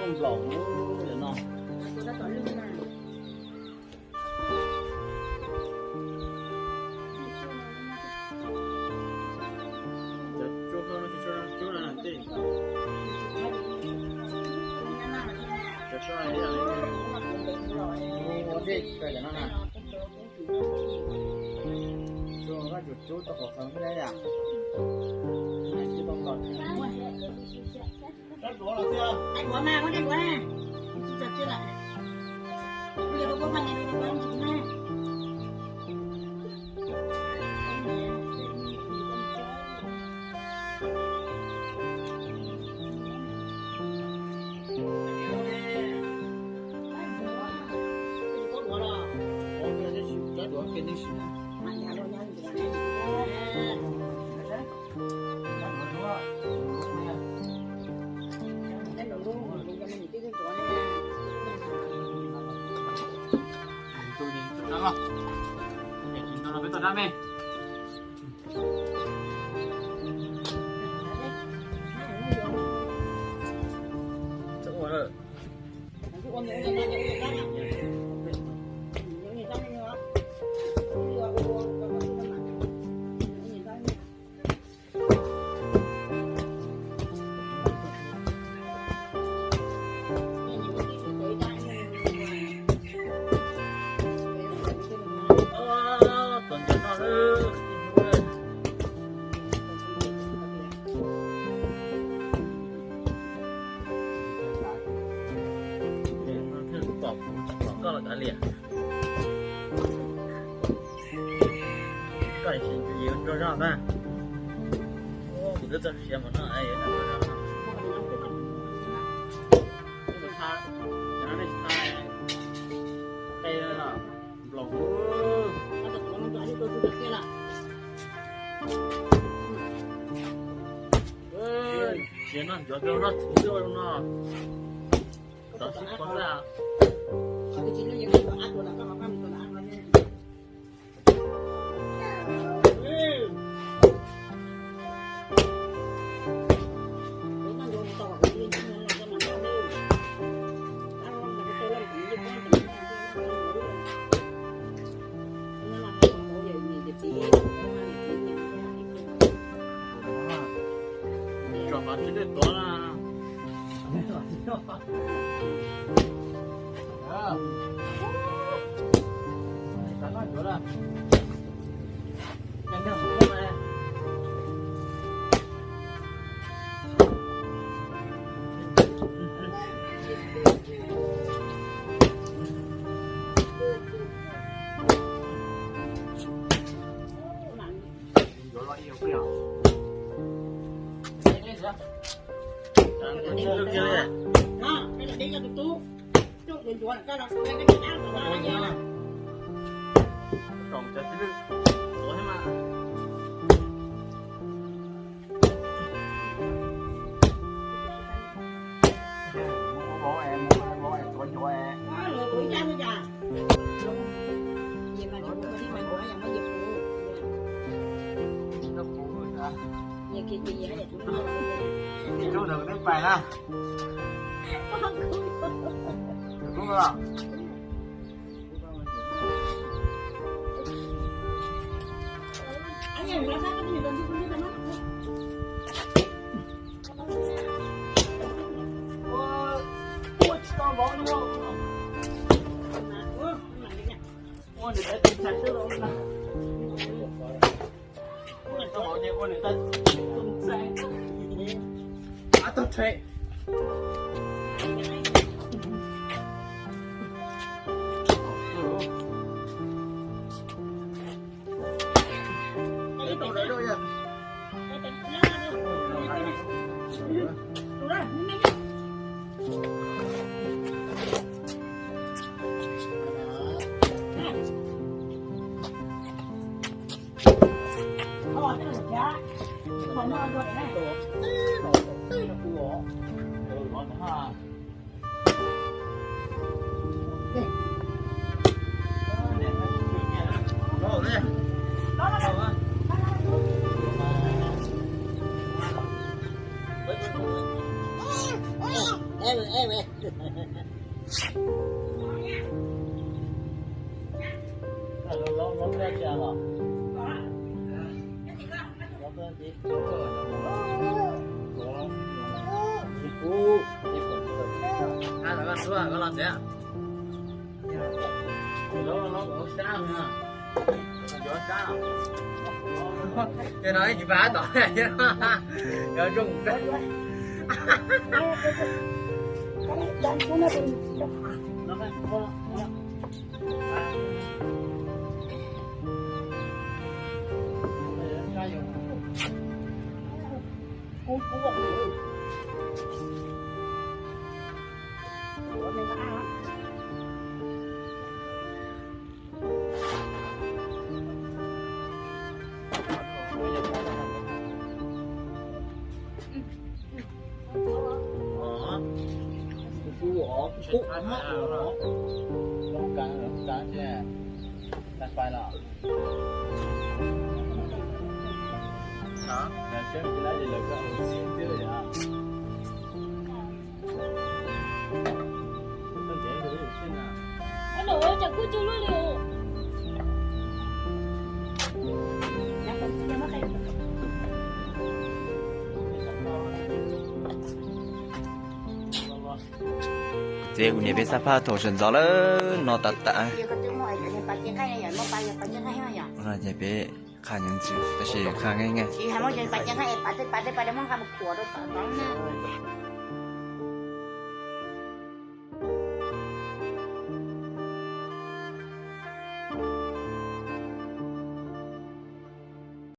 Nplaum no. Ua ntej kawg cov no na. Ua vaj tsum cub tau qhov xeev xwb yam. Tsis tau nplom. Dab duav los txiv, dab duav mas muab dab duav na. Tsis tau txiv lawm. Kuv yog rau kuv poj niam rau kuv ntsis na. Koj sim yuav zog zog na. Kuv twb txog siav mus no es yuav zog zog. Qe no nplaum. Siav no ncuav rau zoj txiv xwb no. Tov tsis pom xwb. Tsom qhov tsis twb tuav na. Tus ntawd twb pais na. Tus ntawd. Ces no ib tsis pab tom yog zoo. Ces kuv niam peb xab phaj thaum sawv ntxov lawm no tas tas. Ces peb qha nyob ntxiv tab sis qha nqaij nqaij.